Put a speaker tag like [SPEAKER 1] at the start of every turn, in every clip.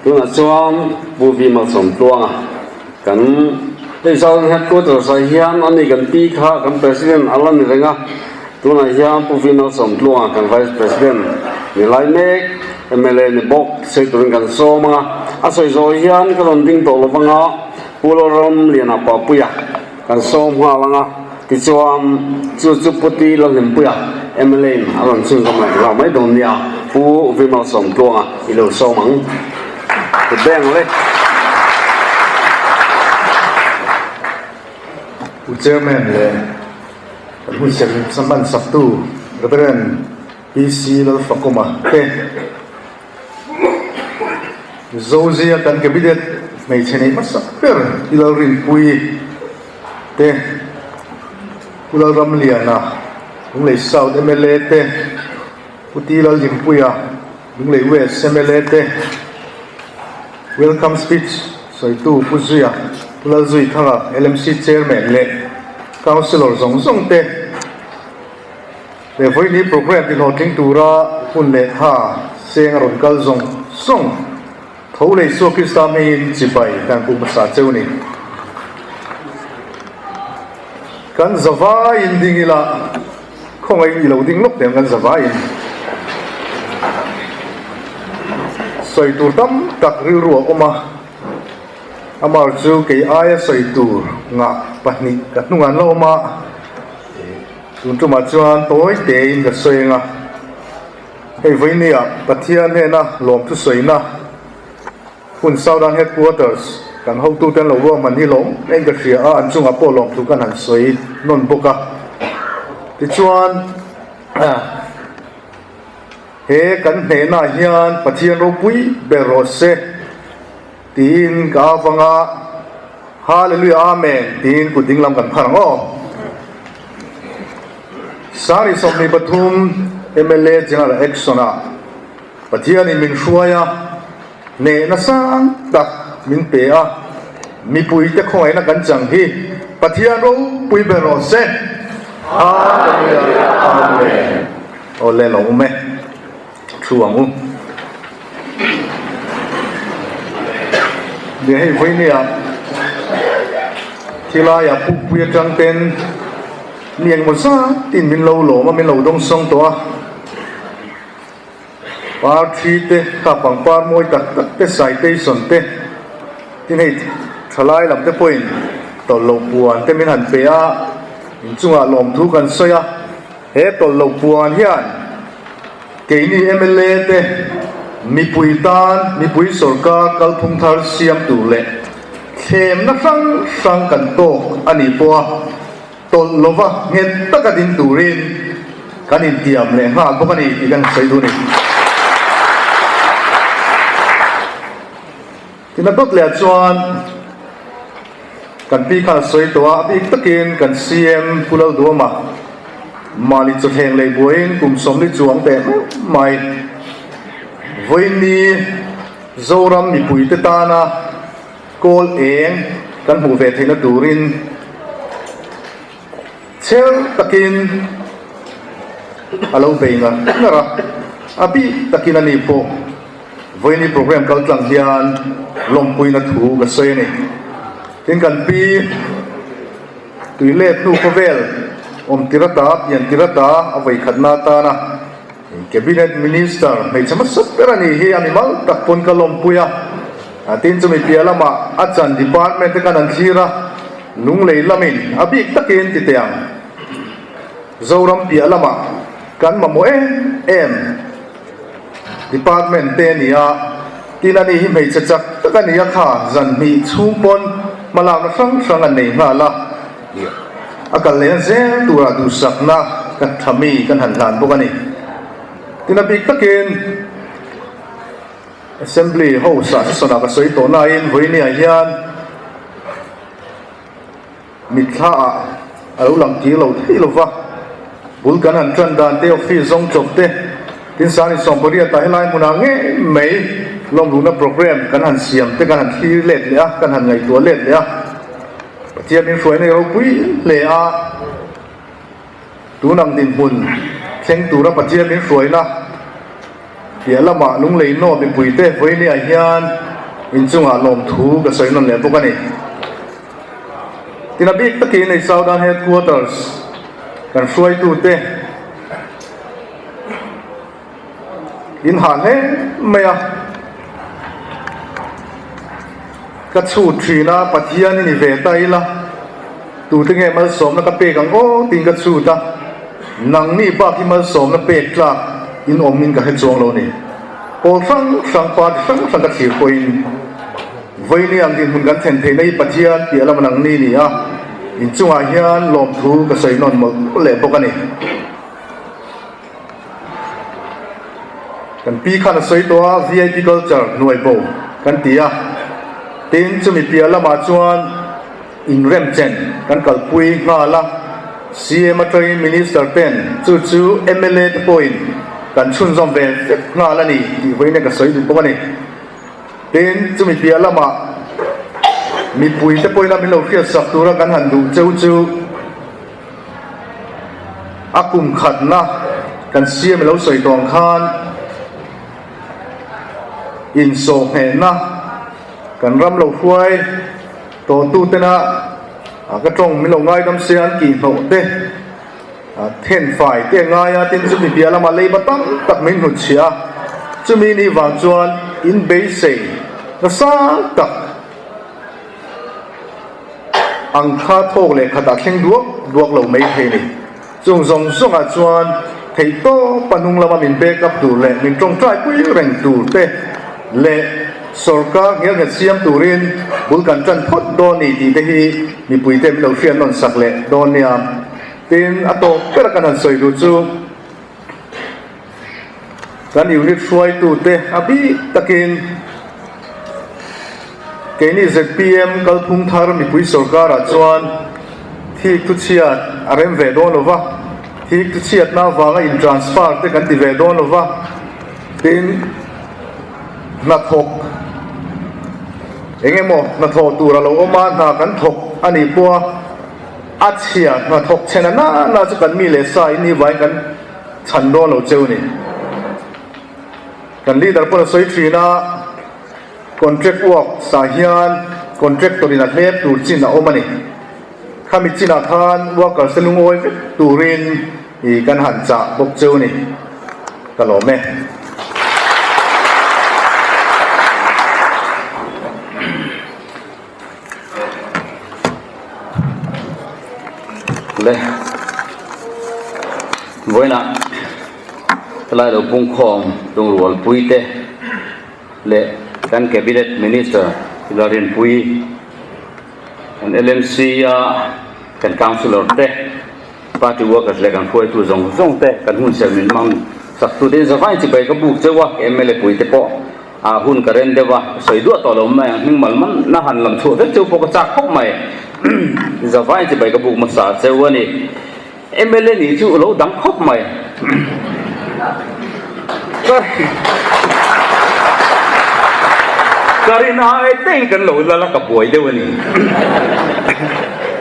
[SPEAKER 1] Tunah chuan Pu V Malsawmtluanga kan hei Southern Headquarters ah hian ani kan pi kha kan President a la ni reng a, tunah hian Pu V Malsawmtluanga kan Vice President ni lai mek mla ni bawk sawi turin kan sawm ang a, a sawi zawh hian ka rawn ding tawh lo vang a, Pu Lalramliana Papuia kan sawm nghal ang a, tichuan chu chu Pu Ti Lalhlimpuia mla in a rawn chhunzawm leh nghal mai dawn nia, Pu V Malsawmtluanga i lo sawm ang. Ku beng le.
[SPEAKER 2] Pu Chairman leh kan hun sem hman saktu Reverend PC Lalfakawma te, Zozia kan Cabinet hmeichhe neih hmasa ber Pi Lalrinpuii te, Pu Lalramliana, Lunglei South mla te, Pu Ti Lalhlimpuia, Lunglei West mla te, Welcome Speech sawitu Pu Zuia, Pu Lalzuithanga, LMC Chairman leh Councillor zawng zawng te, He vawiini programme tihlawhtling tura hun leh tha seng a rawn kal zawng zawng tho leh Isua Krista hmingin chibai kan pu hmasa cheu ni. Kan zavaiin ding ila, khawngaihin i lo ding lawk teh ang kan zavaiin. Sawi tur tam tak rilru a awm a, amah chu kei aia sawi tur ngah pahnih ka hnungah an la awm a. Tun tumah chuan tawi tein ka sawi ang a, hei vawinia Pathian hnena lawmthu sawina hun Southern Headquarters kan hotute an lo ruahman hi lawm em ka hria a, an chungah pawh lawmthu kan han sawi nawn bawk a. Tichuan he kan hnenah hian Pathian ropui ber rawh se tiin ka avanga Hallelujah Amen tiin kut ding lam kan phar ang aw. Sari 23 mla General Action ah Pathian in min hruai a, hnehna sang tak min pe a, mipui te khawngaihna kan chang hi Pathian ropui ber rawh se. Hallelujah Amen. Aw le lo um e. Thu ang u. Nia hei vawinia thilaiah pukpui atang ten mi engemaw zat in min lo lawm a, min lo dawng sawng tawh a. Par thi te, kha pangpar mawi tak tak te, citation te, tin hei thalai lam te pawhin tawlh loh puan te min han pe a, inchungah lawmthu kan sawi a. He tawlh loh puan hian keini mla te mipui tan mipui sorkar kalphung thar siam tur leh thlemna hrang hrang kan tawk a nih pawha tawlh lova nghet taka ding turin kan intiam leh nghal bawk a ni tih kan sawi duh a ni. Tina dawt leh ah chuan kan pi khan a sawi tawh a, a bik takin kan CM Pu Lalduama mahni chawthleng lei buaiin kum 40 chuang teh meuh mai vawiini Zoram mipuite tana kawl eng kan hmuh ve theihna turin chher takin a lo bei ngar ngar a, a bik takin ani pawh. Vawiini program kal tlang hian lawmpuina thu ka sawi a ni. Tin kan pi tui let hnu khawvel awm tir ata pian tir ata a vawi khatna atana Cabinet Minister hmeichhe hmasa ber a nih hi a mimal tak pawn ka lawmpui a. Tin chumi piah lamah a chan department te khan an thlir a, lunglei lamin a bik takin ti teh ang. Zoram piah lamah kan mamawh em em. Department te a ni a, tin ani hi hmeichhe chak tak a ni a kha zan hnih chhung pawn hmalakna hrang hrang an nei nghal a, a kal lehna zel turah duhsakna ka tha mi kan han hlan bawk a ni. Tin a bik takin Assembly House ah session ah ka sawi tawh nain vawinia hian Mitthla ah a lo lang kir lo thei lo va, bul kan han tan dan te, office zawng chawp te, tin Sani 18 ah helai hmunah ngei mai lawmluhna programme kan han siam te kan han thlir let leh a, kan han ngaihtuah let leh a, Pathian min hruaina i ropui hle a, tun ang dinhmun thleng tura Pathian min hruaina piah lamah lunglei naw mipuite vawinia hian. Inchungah lawmthu ka sawi nawn leh bawk a ni. Tin a bik takin hei Southern Headquarters kan hruaitute in hah hle mai a. Ka chhut thin a, Pathian i ni ve ta ila, tute nge malsawmna ka pek ang aw tiin ka chhut a, nangni bak hi malsawmna pek tlak in awmin ka hre chuang lo ni. Pawl hrang hrang, party hrang hrang ka thlir pawhin vawiini ang dinhmun kan thlen theihna hi Pathian piah lama nangni ni a, inchungah hian lawmthu ka sawi nawn mawlh leh bawk a ni. Kan pi khan a sawi tawh a, VIP culture hnuai bo kan ti a, tin chumi piah lamah chuan inremchen kan kalpui nghal a, CM atangin Minister ten chu chu mla te pawhin kan chhunzawm ve vek nghal a ni tih vawiin ka sawi duh bawk a ni. Tin chumi piah lamah mipui te pawhin a min lo hriatsak tura kan han duh cheu chu, A kum khatna kan siam i lo sawi tawh ang khan insawhnghehna kan ram lo hruai tawhtutena ka tawng min lo ngaidam se an kihhnawh te thenfai te a ngai a, tin chumi piah lamah leiba tam tak min hnutchhiah a, chumi ni vang chuan inbeisei nasa tak. Ang kha thawk leh khatah thleng duak duak lo mai thei ni. Chung zawng zawngah chuan theihtawpa hnung lama min back up tur leh min tawngtai pui reng tur te leh sawrkar nghelnghet siam turin bul kan tan phawt dawn ni tih te hi mipui te min lo hriat nawn sak leh dawn nia. Tin, a tawp ber a kan han sawi duh chu Kan unit hruaitute a bik takin keini zpm kalphung thar mipui sorkarah chuan thik thu chhiat a rem ve dawn lo va, thik thu chhiatna avanga in transfer te kan ti ve dawn lo va, tin hnathawk eng emaw hnathawh tur a lo awm a, hna kan thawk a nih pawha a chhia hnathawk chhena nana chu kan mi leh sa in ni vangin kan Chhan dawn lo cheu ni. Kan leader pawn a sawi thin a, contract work sah hian contractor in a hlep tur chin a awm a ni. Khami chinah khan workers te lungawi vek turin i kan han chah bawk cheu ni. Ka lawm e.
[SPEAKER 1] Le vawiinah helai lo pungkhawm lungrualpui te leh kan cabinet minister Lalrinpuii kan LMC a kan councillor te party workers leh kan hruaitu zawng zawng te kan hun ser min hmang sak tu te in zavai chibai ka buk cheu a mla pui te pawh. A hun ka ren deuh a, sawi duah tawh lo mai ang, hming mal man na han lam chhuah vek cheu pawh ka chak khawp mai. Zavai chibai ka buk hmasa cheu a ni. Mla nih chu lo dang khawp mai. Ka rin ai tein kan lo lal a, ka buai deuh a ni.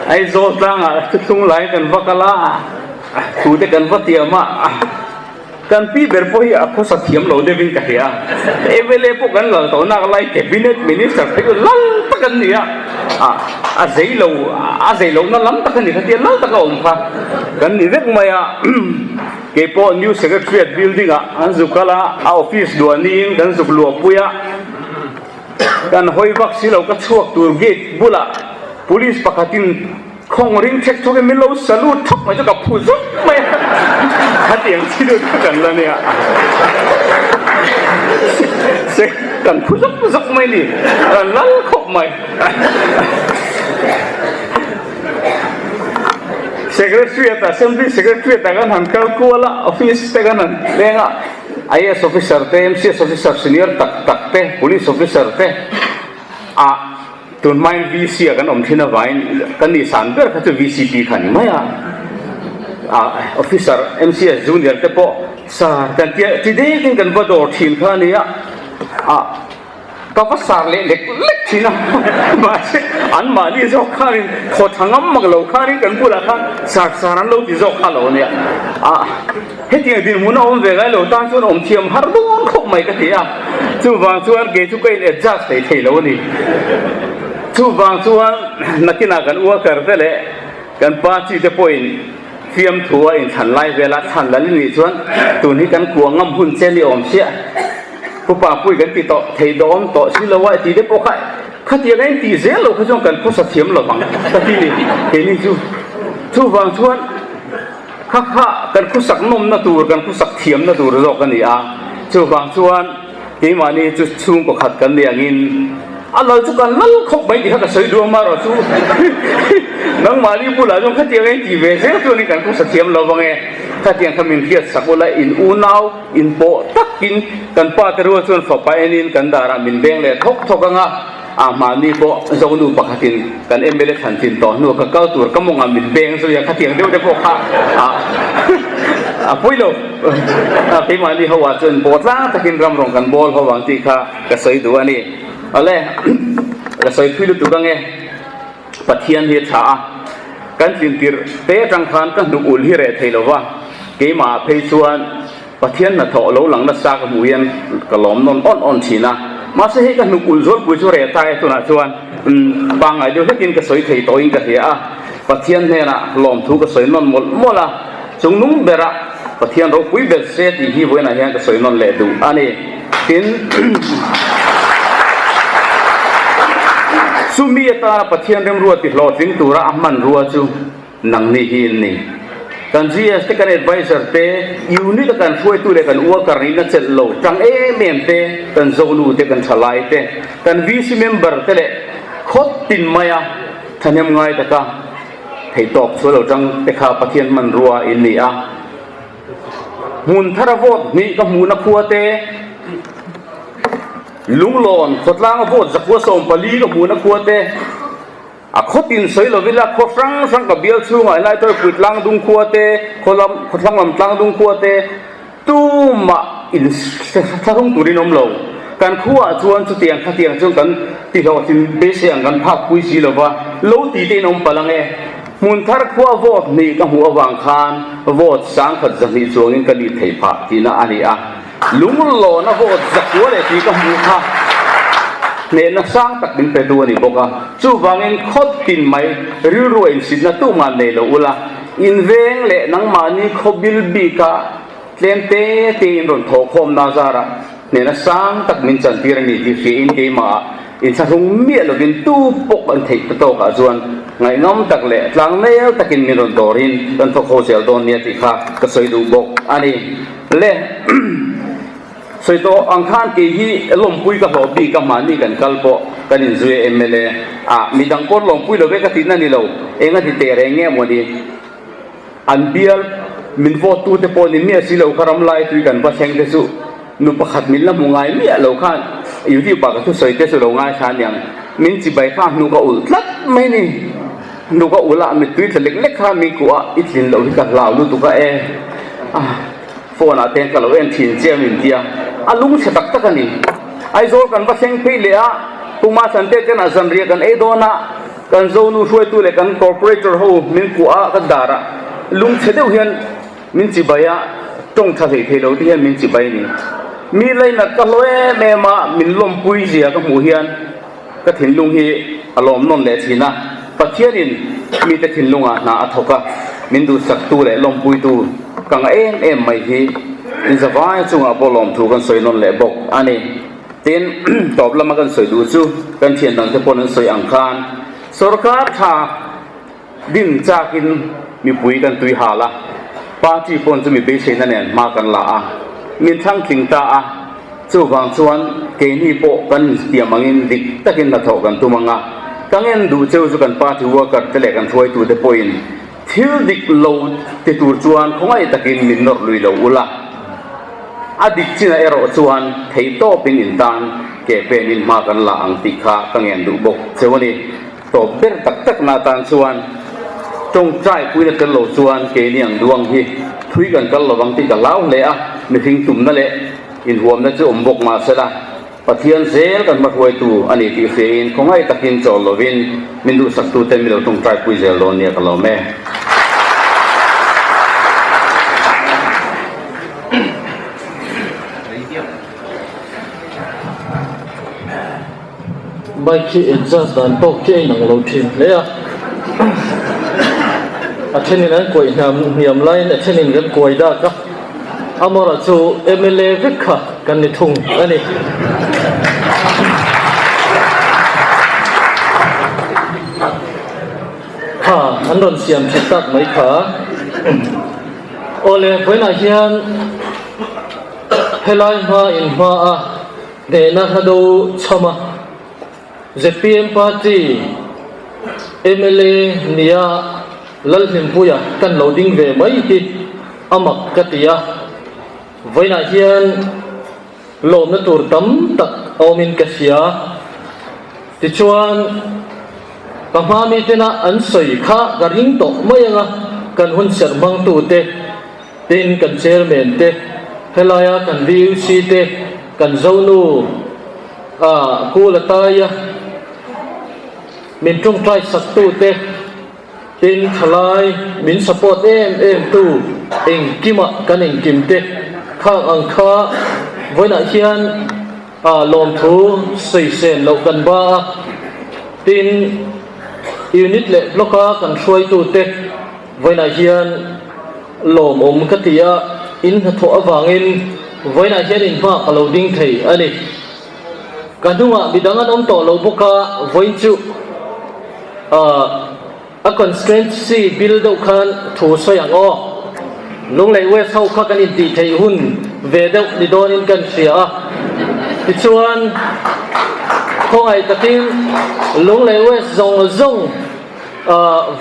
[SPEAKER 1] Aizawl tlangah thuthlung laiin kan va kal a, thu te kan va tiam a. Kan pi ber pawh hi a khawsa thiam lo deuhin ka hria a, mla pawh kan lal tawh nak lai cabinet minister phei chu lal tak an ni a, a zei lo a zei lohna lam tak a ni kha tia lal taka awm kha kan ni vek mai a, keipawh new secretariat building ah an zuk kal a, a office duah niin kan zuk luahpui a, kan hawi vak si lo ka chhuak tur gate bulah police pakhatin Khawng ring thek thawk in min lo salute thawk mai chu ka phu zuk mai a, khatiang chi deuh chu kan la nia se kan phu zuk zuk mai ni, kan lal khawp mai. Secretariat Assembly Secretariat ah kan han kal kual a, office te kan han leng a, IAS officer te, MCS officer senior tak tak te, police officer te ah Tun hmain VC ah kan awm thin avangin kan nih san ber kha chu VCP kha a ni mai a, officer MCS junior te pawh sar kan tia ti dekin kan va dawr thin kha a ni a, ka va sar leh lek lek thin a, mahse anmahni zawk khanin thaw tha ngam mak lo khanin kan bulah khan sar sar an lo ti zawk kha lo a nia, hetiang dinhmun a awm ve ngai lo tan chuan awm thiam har dawn khawp mai ka ti a.
[SPEAKER 3] Chuvang chuan kei chu ka in adjust thei thei lo a ni. Chuvang chuan nakinah kan worker te leh kan party te pawhin fiamthu a inthlan lai vela thlan lal i nih chuan tun hi kan kuah ngam hun che ni awm chiah. Pu Papui kan ti tawh thei dawm tawh si lo a ti te pawh kha khatiang a intih zel lo kha chuan kan khawsa thiam lo vang ka ti ni keini chu. Chuvang chuan kha kha kan khawsak nawmna tur kan khawsak thiamna tur zawk a ni a. Chuvang chuan keimahni chu chhungkaw khat kan ni angin a lal chu kan lal khawp mai tih kha ka sawi duh a marawh chu nangmahni bulah chuan khatiang a intih ve zel chuanin kan khawsa thiam lo vang e. Khatiang kha min hriat sak ula in unau Inpawh takin kan pa te rual chuan fapa enin kan darah min beng leh thawk thawk ang a, a mahni pawh Zonu pakhatin kan mla thlan chin tawh hnuah ka kal tur ka mawngah min beng zui a, khatiang deuh te pawh kha a pawi lo. Keimahni ho ah chuan pawh tlang takin ram rawng kan bawl ho ang tih kha ka sawi duh a ni. Awle, ka sawi phui lutuk ang e. Pathian hi a tha a, kan tlin tirh te atang khan ka hnuk ulh hi reh thei lo va, keimah phei chuan Pathian hnathawh lo lang nasa ka hmuh hian ka lawm nawn awn awn thin a, mahse hei ka hnuk ulh zualpui chu reh ta e tunah chuan pangngai deuh hlekin ka sawi thei tawhin ka hria a, Pathian hnenah lawmthu ka sawi nawn mawlh mawlh a, chungnung berah Pathian ropui ber se tih hi vawiinah hian ka sawi nawn leh duh a ni. Tin, chumi atana Pathian remrua tihlawhtling tura a hmanrua chu nangni hi in ni. Kan GS te, kan advisor te, unit a kan hruaitu leh kan worker nihna chelh lo tang em em te, kan zonu te, kan thalai te, kan VC member te leh khawp tin maia thahnem ngai taka theihtawp chhuah lo tang te kha Pathian hmanrua in ni a. Hmun thara vote hnih ka hmuhna khua te, Lunglawn khawtlanga vote zakua 14 ka hmuhna khua te, a khaw tin sawi lovin la khaw hrang hrang ka bial chhungah helai Tawipui tlangdung khua te, khaw lam khawthlang lam tlangdung khua te tumah in thlahrung turin awm lo. Kan khuaah chuan chutiang khatiang chuan kan tihlawhtlin beisei ang kan phakpui si lova, lo ti te in awm palh ang e. Hmun thar khua vote hnih ka hmuh avang khan vote 10,000 zahnih chuangin ka lut thei phah tihna a ni a. Lunglawna vote zakua leh tih ka hmuh kha hnehna sang tak min petu a ni bawk a. Chuvangin khawt tin mai rilru a insitna tumah nei lo ula, inveng leh nangmahni khaw bil bika tlem te te in rawn thawhkhawmna zarah hnehna sang tak min chantir a ni tih hriain keimahah Inthlahrung miah lovin tu pawh kan theih ta tawkah chuan ngaihnawm tak leh tlangnel takin min rawn dawrin kan thawk ho zel dawn nia tih kha ka sawi duh bawk a ni. Le sawi tawh ang khan kei hi lawmpui ka hlawh bik a, mahni kan kal pawh kan inzui a mla ah midang pawn lawmpui lo ve ka tihna ni lo, eng a ti teh reng nge mawni? An bial min vote tu te pawh ni miah si lo kha ram lai tui kan va thleng te chu nu pakhat min la hmu ngai miah lo khan YouTube ah ka thusawi te chu lo ngaithla aniang min chibai kha hnu ka ulh tlat mai ni. Hnu ka ulh a mittui tla lek lek kha min kuah a i tlin loh hi ka hlau lutuk a e ah phone ah te ka lo en thin che a min tia a lungchhe tak tak a ni. Aizawl kan va thleng phei leh a Puma Chante ten a zanriah kan ei dawn a. Kan Zonu hruaitu leh kan corporator ho min kuah a, ka dar a, lungchhe deuh hian min chibai a, tawng tha hlei thei lo te hian min chibai a ni. Mi lainat ka hlawh em em a, min lawmpui zia ka hmuh hian ka thinlung hi a lawm nawn leh thin a, Pathianin mite thinlungah hna a thawk a, min duhsaktu leh lawmpuitu ka ngah em em mai hi inzavai chungah pawh lawmthu kan sawi nawn leh bawk a ni. Tin, tawp lama kan sawi duh chu kan thian dangte pawn an sawi ang khan sorkar tha din chakin mipui kan tui hal a, party pawn chu mi beiseina nen hma kan la a, min thlang tling ta a, chuvang chuan keini pawh kan intiam angin dik takin hnathawh kan tum ang a, ka ngen duh cheu chu kan party worker te leh kan hruaitute pawhin thil dik lo ti tur chuan khawngaih takin min nawrh lui lo ula. A dik chinah erawh chuan theihtawpin in tan ke penin hma kan la ang tih kha ka ngen duh bawk cheu a ni. Tawp ber tak takna atan chuan tawngtai puina tel lo chuan keini ang duang hi thui kan kal lovang tih ka hlau hle a, mihring tumna leh inhuamna chu awm bawk mahsela Pathian zel kan hmahruaitu a ni tih hriain khawngaih takin chawl lovin min duhsaktute min lo tawngtai pui zel dawn nia ka lawm e.
[SPEAKER 4] Mic hi adjust dan tawk khi a inang lo thin hle a, a thenin an kuaih hniam hniam laiin a thenin kan kuai dak a, amaherawh chu mla vek kha kan ni thung a ni. Kha an rawn siam that tak mai kha. Awle vawiinah hian helai hma in hma a. Hnehna hla do chham a, zpm party mla nia Lalhlimpuia kan lo ding ve mai hi a mak ka ti a, vawiinah hian lawmna tur tam tak a awmin ka hria. Tichuan, ka hma mitena an sawi kha ka ring tawh mai ang a, kan hun serh hmangtute, Tin, kan chairman te, helaia kan VUC te, kan Zonu ah Kula Taia min tawngtai sak tu te, tin thalai min support em em tu engkima kan engkim te khang ang kha vawiinah hian ah lawmthu sawi sen loh kan ba a, tin unit leh block a kan hruaitu te vawiinah hian Lawmawm ka ti a, in hnathawh avangin vawiinah hian in hma ka lo ding thei a ni. Ka hnungah midang an awm tawh lo bawk a, vawiin chu a constituency bill deuh khan thu sawi ang aw. Lunglei West ho kha kan intih theih hun ve deuh ni dawnin kan hria a, tichuan khawngaih takin Lunglei West zawng zawng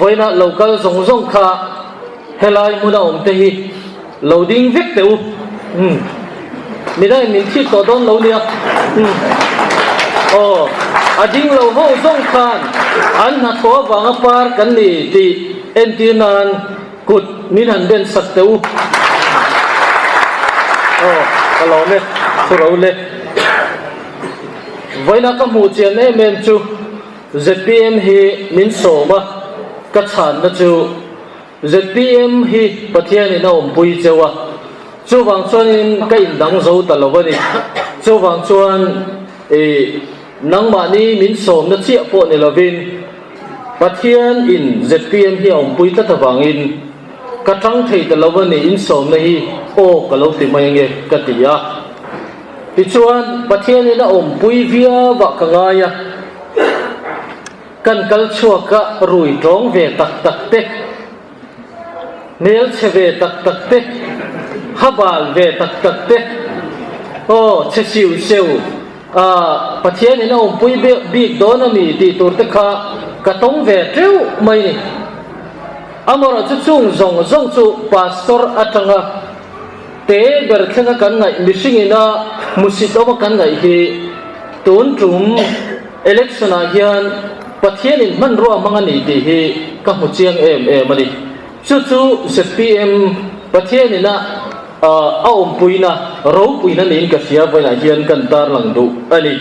[SPEAKER 4] vawiinah lo kal zawng zawng kha Helai hmuna awm te hi lo ding vek teh u. Umm. Midangin min thik tawh dawn lo nia. Umm. Aw, a ding lo ho zawng khan an hnathawh avanga par kan ni tih entir nan kut min han ben sak teh u. Aw, ka lawm e, thu ro le. Vawiina ka hmuh chian em em chu zpm hi min sawm a, ka chhanna chu Zpm hi Pathianin a awmpui cheu a, chuvang chuanin ka indang zo ta lo a ni. Chuvang chuan i nangmahni min sawmna chiah pawh ni lovin Pathian in zpm hi a awmpui tlat avangin ka tang thei ta lo a ni, insawmna hi aw ka lo ti mai ange ka ti a. Tichuan Pathianin a awmpui viauah ka ngai a. Kan kal chhuak a rui tawng ve tak tak te, hmel chhe ve tak tak te, ha bal ve tak tak te, aw chhe siu seu a Pathian in a awmpui bik dawn a mi tih tur te kha ka tawng ve teuh mai ni. Amaherawh chu chung zawng zawng chu pastor atanga te ber thlenga kan ngaih mihring ina hmusit awma kan ngaih hi tun tum Election ah hian Pathian in hmanrua hmang a ni tih hi ka hmu chiang em em a ni. Chu chu zpm Pathian in a a awmpuina, ropuina niin ka hria vawiinah hian kan tarlang duh a ni.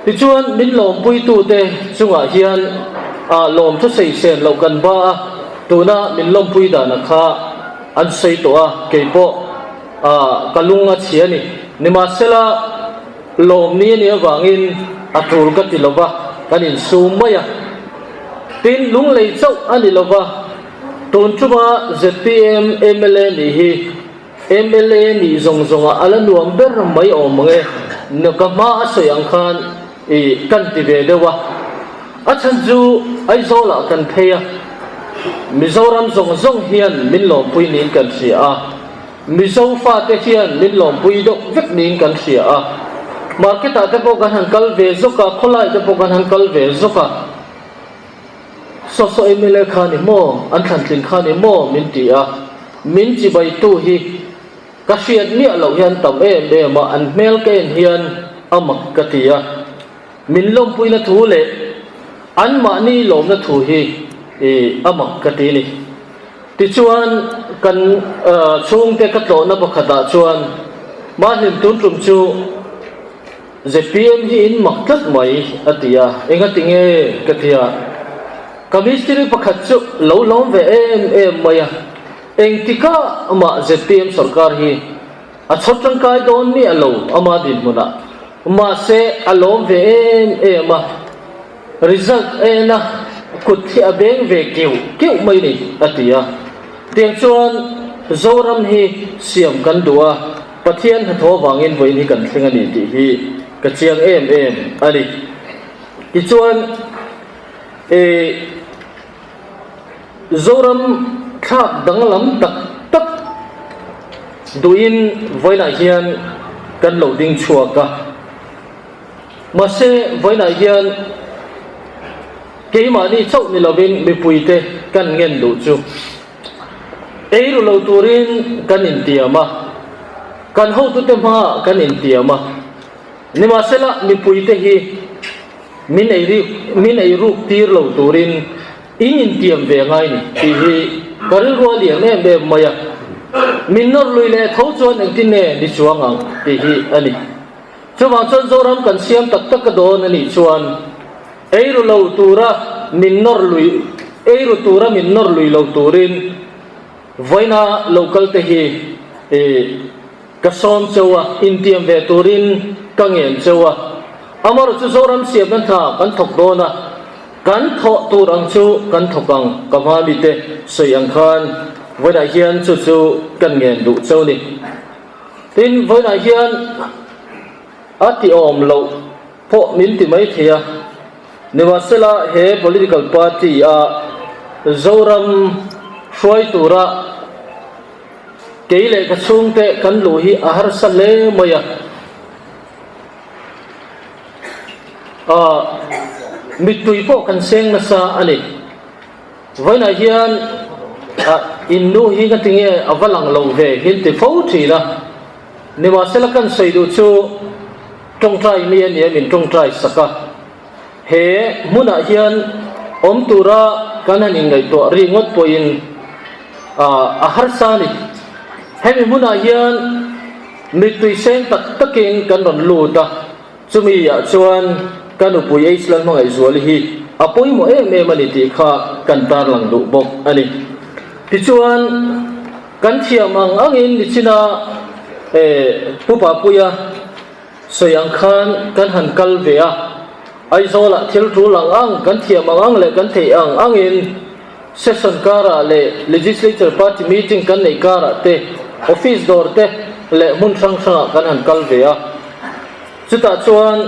[SPEAKER 4] Tichuan min lawmpuitute chungah hian a lawmthu saisen loh kan ba a, tuna min lawmpui dana kha an sawi tawh a, keipawh a ka lung a chhia a ni. Nimahsela. Lawmni a nih avangin a tul ka ti lova, kan insum mai a. Tin, lunglei chauh a ni lova, tun tuma zpm mla nih hi mla nih zawng zawngah a la nuam ber mai awm ang e, ka hma a sawi ang khan i kan ti ve deuh a. A chhan chu Aizawlah kan phei a, Mizoram zawng zawng hian min lawmpui niin kan hria a. Mizo fate hian min lawmpui deuh vek niin kan hria a, market ah te pawh kan han kal ve zawk a, khawlai te pawh kan han kal ve zawk a, saw saw mla kha ni maw, an thlantlin kha ni maw min ti a, min chibaitu hi ka hriat miah loh hian tam em em a, an hmel ka en hian a mak ka ti a, min lawmpuina thu leh anmahni lawmna thu hi a mak ka ti ni. Tichuan, kan chhungte ka tlawhna pakhatah chuan Mahlim tun tum chu zpm hi in mak tlat mai a ti a, engati nge ka ti a, ka mistiri pakhat chu lo lawm ve em em mai a, engtikah mah zpm sorkar hi a chhawr tangkai dawn miah lo ama dinhmunah. Mahse a lawm ve em em a, result a en a, kut hi a beng ve keuh keuh mai ni, a ti a. Tiang chuan Zoram hi siam kan duh a, Pathian hnathawh avangin vawiin hi kan thleng a ni tih hi ka chiang em em a ni. Tichuan eh Zoram thlak danglam tak tak duhin vawiinah hian kan lo ding chhuak a. Mahse vawiinah hian keimahni chauh ni lovin mipuite kan ngen duh chu ei ru lo turin kan intiam a, kan hotute hmaah kan intiam a. Nimahsela mipuite hi min ei min ei ruk tir lo turin in intiam ve ngai ni tih hi ka rilru a lian em em mai a. Min nawr lui leh tho chuan engtin nge ni chuang ang tih hi a ni. Chuvang chuan Zoram kan siam tak tak a dawn a nih chuan ei ru lo tura min nawr lui ei ru tura min nawr lui lo turin vawiina lo kal te hi ih Ka sawm cheu a, intiam ve turin ka ngen cheu a. Amarawh chu Zoram siamna hna kan thawk dawn a, kan thawh tur ang chu kan thawk ang, ka hma mite sawi ang khan vawiinah hian chu chu kan ngen duh cheu ni. Tin, vawiinah hian a tiawm loh pawh min ti mai thei a, nimahsela he political party a Zoram hruai tura, Kei leh ka chhungte kan luh hi a harsa hle mai a. Aaa mittui pawh kan seng nasa a ni. Vawiinah hian ah in nu hi ka ti nge a va lang lo ve hi an ti fo thin a. Nimahsela kan sawi duh chu tawngtai mi a ni a min tawngtai sak a. He hmunah hian awm tura kan han inngaihtuah ri ngawt pawhin a harsa a ni. Hemi hmunah hian mittui seng tak takin kan rawn lut a, chumi ah chuan ka nupui H Lalhmangaihzuali hi a pawimawh em em a ni tih kha kan tarlang duh bawk a ni. Tichuan kan thiam ang angin nichina Pu Papuia, Sawi ang khan kan han kal ve a, Aizawlah thil tul ang ang, kan thiam ang ang leh kan theih ang angin session karah leh Legislature Party meeting kan neih karah te, office dawr te leh hmun hrang hrangah kan han kal ve a. Chutah chuan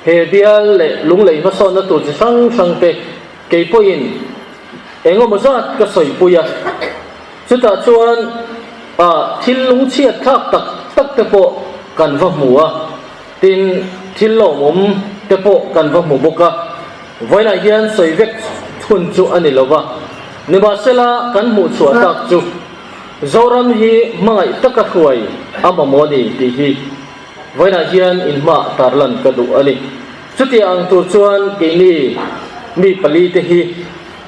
[SPEAKER 4] he bial leh lunglei hmasawnna tur chi hrang hrang te kei pawhin eng emaw zat ka sawipui a. Chutah chuan thil lungchhiat thlak tak tak te pawh kan va hmu a, tin thil lawmawm te pawh kan va hmu bawk a. Vawiinah hian sawi vek hun chu a ni lo va, nimahsela kan hmuh chhuah tak chu Zoram hi hmangaih taka hruai a mamawh a ni tih hi vawiinah hian inhma tarlan ka duh a ni. Chutiang ang tur chuan keini mi palite hi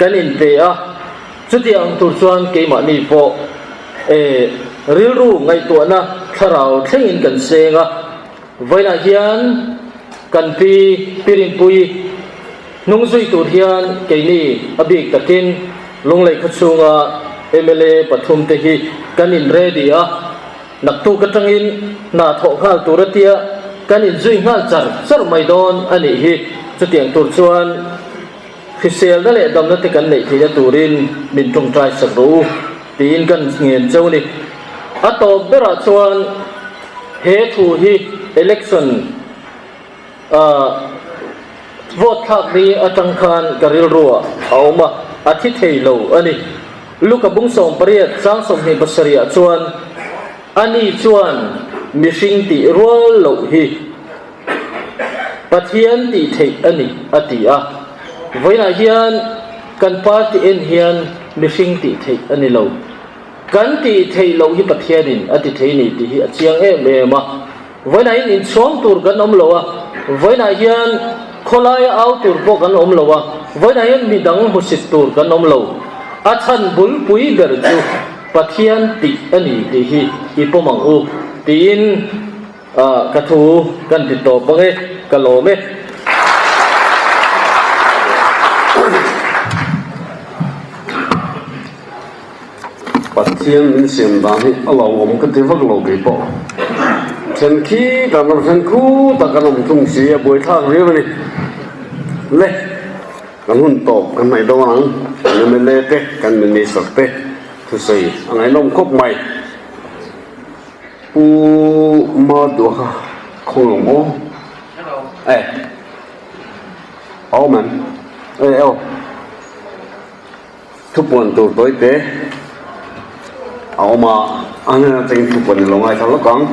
[SPEAKER 4] kan inpe a. Chutiang ang tur chuan keimahni pawh e rilru ngaihtuahna thlarau thlengin kan seng a, vawiinah hian kan pi Pirinpui hnung zui tur hian keini a bik takin Lunglei khawchhunga mla pathumte hi kan in ready a, naktuk atangin hna thawh nghal tur atia kan inzui nghal char char mai dawn a nih hi. Chutiang tur chuan. Hriselna leh damna te kan neih theihna turin min tawngtai sak rawh u tiin kan ngen cheu ni. A tawp berah chuan he thu hi election vote thlak ni atang khan ka rilru ah a awm a, a thi thei lo a ni. Luka bung 18 chang 27 ah chuan ani chuan mihring tih rual loh hi Pathian tih theih a ni, a ti a. Vawiinah hian kan party en hian mihring tih theih a ni lo. Kan tih theih loh hi Pathianin a ti thei ni tih hi a chiang em em a. Vawiinah hian inchhuang tur kan awm lo a, vawiinah hian khawlaia au tur pawh kan awm lo a, vawiinah hian midang hmusit tur kan awm lo. A chhan bulpui ber chu Pathian tih a ni tih hi i pawm ang u, tiin. Ah, ka thu kan ti tawp ang e, ka lawm e.
[SPEAKER 1] Pathian min siam dan hi a lawmawm ka ti vak lo kei pawh. then khi tah an awm, then khu tak an awm thung si a buaithlak riau a ni. Le kan hun tawp kan hnaih dawn ang, kan mla te kan minister te thusawi a ngaihnawm khawp mai. Pu Madua kha khawi awm aw? E a awm em? E aw. Thupuan tur tawi te a awm a, a hnen atangin thupuan i lo ngaithla lawk ang.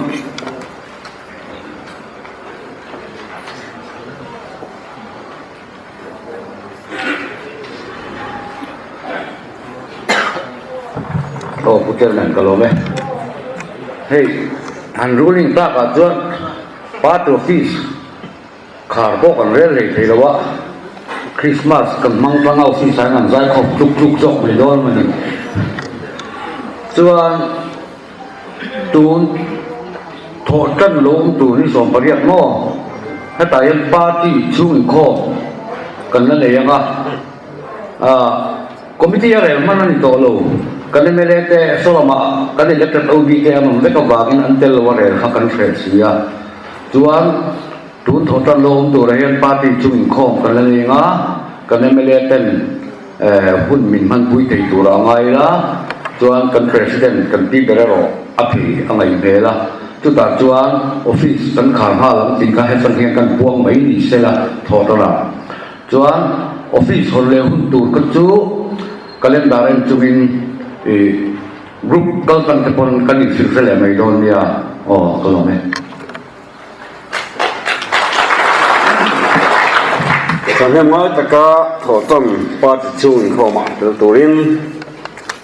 [SPEAKER 5] Aw Pu Chairman ka lawm e. Hei han ruling takah chuan party office Khar pawh kan rel hlei thei lo a, Christmas kan hmang tlang a office ah hian kan zai khawp tluk tluk zawk mai dawn a ni. Chuan tun thawh tan lo awm tur hi 18 maw? Hetah hian party chhung inkhawm kan la nei ang a, ah committee a rel hman a ni tawh lo. Kan mla te saw lamah kan elected OB te an awm vek avangin an tel lo a rel kha kan hreh si a. Chuan tun thawh tan lo awm turah hian party chung inkhawm kan la ning a, kan mla ten hun min hmanpui thei turah a ngai ila, chuan kan president kan pi ber erawh a phei a ngaih hmel a, chutah chuan office kan khar nghal ang tih kha hetang hian kan puang mai ni sela thawh tanah chuan office hawn leh hun tur kha chu calendar en chungin ih Group kal tang te pawn kan inhrilh hre leh mai dawn nia aw ka lawm e.
[SPEAKER 1] Thahnem ngai taka thawhtawn party chhung inkhawmah tel turin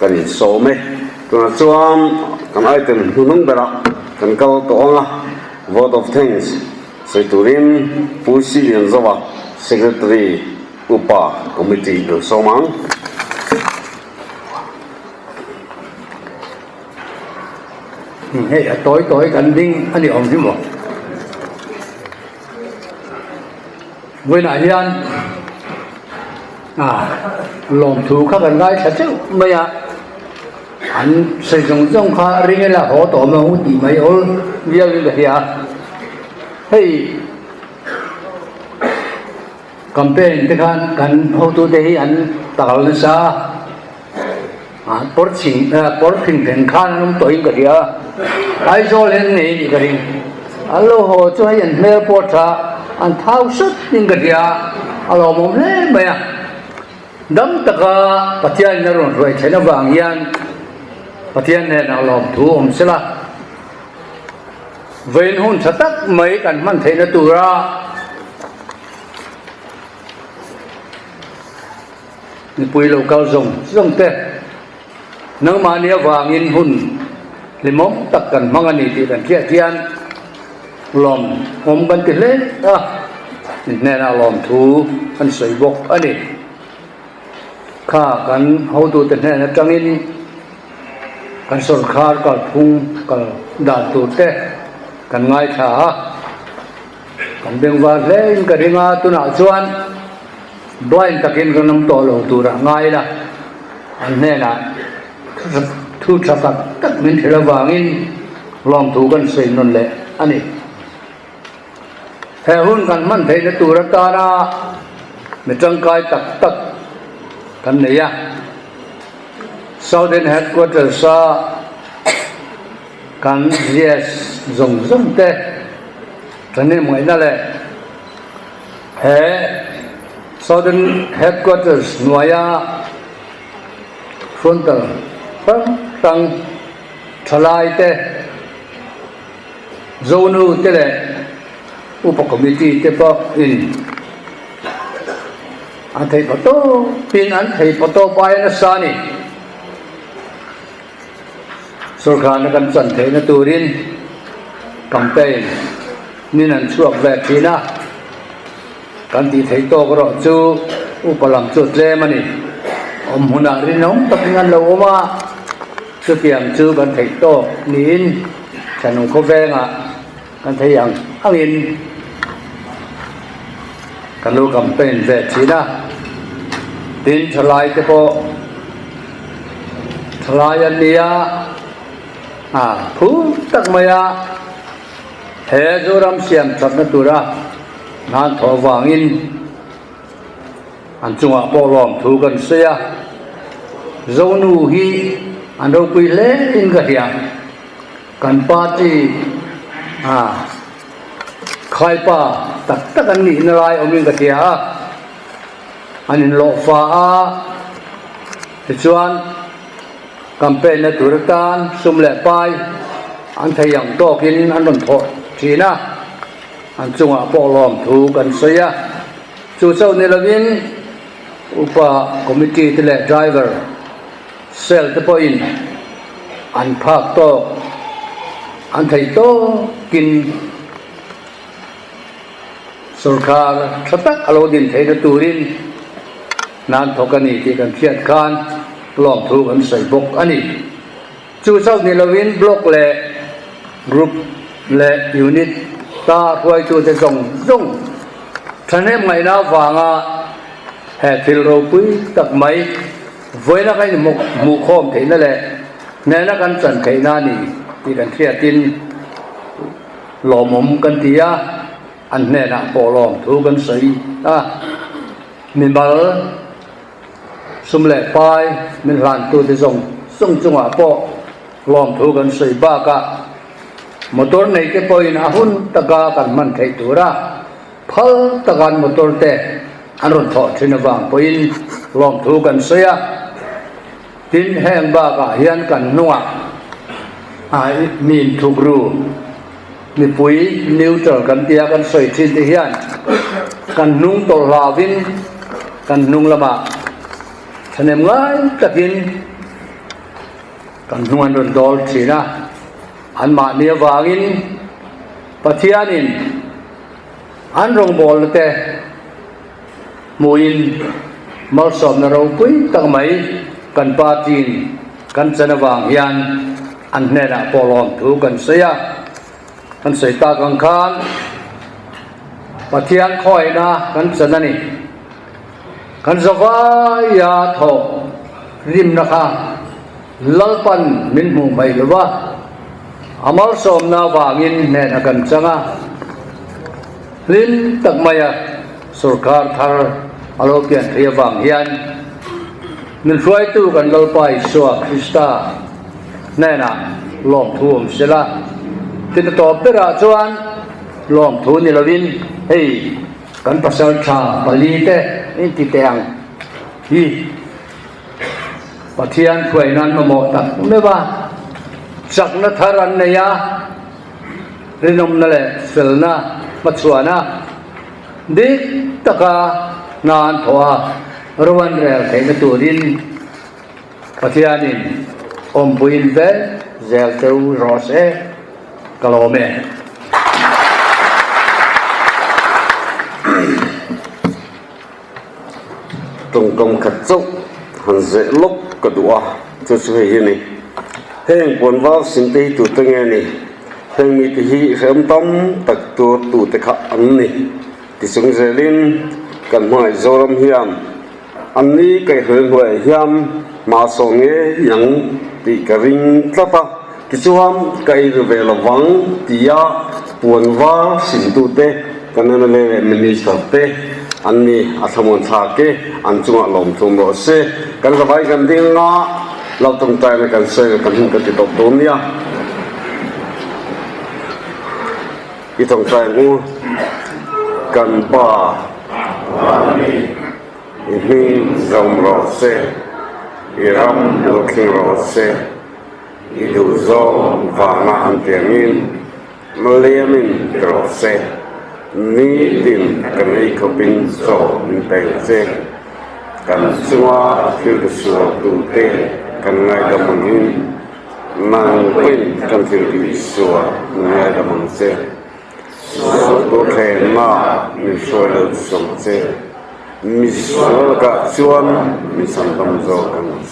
[SPEAKER 1] kan insawm e. Tunah chuan kan item hnuhnung berah kan kal tawh ang a, vote of thanks sawi turin Pu Silianzova Secretary Upa Committee kan sawm ang.
[SPEAKER 5] Hei a tawi tawi kan ding a ni awm hi maw? Vawiinah hian ah lawmthu kha kan ngaithla teuh mai a, an sawi zawng zawng kha ring ila haw tawh mai ang tih mai awl viau in ka hria a, hei. Campaign te khan kan hotute hi an tal nasa a, pawr chhing pawr phing pheng khan an awm tawhin ka hria a, Aizawl hian nei anih ka ring. An lo haw chu hei an hmel pawh tha an thau sawt in ka hria a, a lawmawm hle mai a. Dam taka Pathianin a rawn hruai theih avang hian Pathian hnenah lawmthu awm sela. Vawiin hun tha tak mai kan hman theihna tura mipui lo kal zawng zawng te nangmahni avangin hun hlimawm tak kan hmang a ni tih kan hriat hian lawm awm kan ti hle a, inhnenah lawmthu kan sawi bawk a ni. Kha kan hotute hnen atangin kan sawrkhar kalphung kal dan tur te kan ngaithla a, kan bengvar hle in ka ring a, tunah chuan blind takin kan awm tawh lo turah ngai ila, an hnenah thu tha tak tak min hrilh avangin lawmthu kan sawi nawn leh a ni. He hun kan hman theihna tur atana mi tangkai tak tak kan nei a. Southern Headquarters-a kan GS zawng zawng te thahnem ngaihna leh he Southern Headquarters hnuaia frontal hrang hrang thalai te, Zonu te leh Upa Committee te pawh in an thei pawh tawp in an thei pawh tawp aia nasa a ni. Sorkarna kan chan theihna turin campaign nin an chhuak ve thin a, kan tih theih tawk erawh chu upa lam chu a tlem a ni. Awm hunah rinawm takin an lo awm a. Chutiang chu kan theih tawk niin Thanung khawvengah kan thei ang angin kan lo campaign ve thin a. Tin, thalai te pawh thalai an nia, a phur tak mai a. He Zoram siam thatna tura hna an thawh avangin an chungah pawh lawmthu kan sawi a. Zonu hi an ropui hle in ka hria. Kan party ah khaipa tak tak an nihna lai awmin ka hria a. An inlawhfa a, tichuan campaign na tur atan sum leh pai an thei ang tawkin an rawn thawh thin a, an chungah pawh lawmthu kan sawi a. Chu chauh ni lovin upa committee te leh driver cell te pawhin an phak tawk an thei tawkin Sorkar tha tak a lo din theihna turin hna an thawk a ni tih kan hriat khan lawmthu kan sawi bawk a ni. Chu chauh ni lovin block leh group leh unit ta hruaitute zawng zawng thahnem ngaihna avanga he thil ropui tak mai vawiina kan inhmuhkhawm theihna leh hnehna kan chan theihna a ni tih kan hriatin Lawmawm kan ti a, an hnenah pawh lawmthu kan sawi a. Mimal sum leh pai min hlantute zawng zawng chungah pawh lawmthu kan sawi bakah motor neite pawhin a hun taka kan hman theih tura phal taka an motor te an rawn thawh thin avang pawhin lawmthu kan sawi a. Tin, heng bakah hian kan hnungah mi inthukru, mipui neutral kan tia kan sawi thin te hian kan hnung tawlh hlauvin kan hnung lamah thahnem ngai takin kan hnung an rawn dawl thin a. Anmahni avangin Pathianin an rawngbawlna te Hmuhin malsawmna ropui tak mai kan party-in kan chan avang hian an hnenah pawh lawmthu kan sawi a. Kan sawi tak ang khan Pathian khawiahna kan chan a ni. Kan zavaia thawh rimna kha Lalpan min hmuh mai lo va, a malsawmna avangin hnenah kan chang a. Hlim tak maia sorkar thar a lo pian theih avang hian min hruaitu kan Lalpa Isua Krista hnenah lawmthu awm se la. Tin a tawp berah chuan lawmthu ni lovin hei kan pasal tha pali te inti teh ang hi. Pathian hruai nan mamawh tak meuh a, chakna thar an nei a, rinawmna leh felna hmachhuan a, dik taka hna an thawh a, ro an rel theihna turin Pathianin awmpuiin vel zel cheu rawh se ka lawm e.
[SPEAKER 1] Tawngkam khat chauh han zeh lawk ka duh a, chu chu hei hi a ni. Heng puan var sin te hi tute nge ni? Heng mite hi hrehawm tam tak tur tute kha an ni. Tichung zelin kan hmangaih Zoram hian an ni kaihhruai hnuaiah hian hma sawn ngei ang tih ka ring tlat a, tichuan ka ei ru ve lo vang tia puan var sin tute Kan mla leh Minister te an ni a thlamuan thlak e, an chungah lawmthum rawh se. Kan zavai kan ding anga lo tawngtaina kan sawi kan hun ka ti tawp dawn nia. I tawngtai ang u, kan Pa i hming zawm rawh se, i ram lo thleng rawh se, i duhzawng vanga an tiangin, Maliamin ti rawh se, nitin kan ei khawpin chaw min pe ang che. Kan chunga thil ti sual tute kan ngaidam angin, nang pawhin kan thil ti sual min ngaidam ang che. Sual tur thlenna min hruai lo chawng che, misual lakah chuan min chhandam zawk ang che.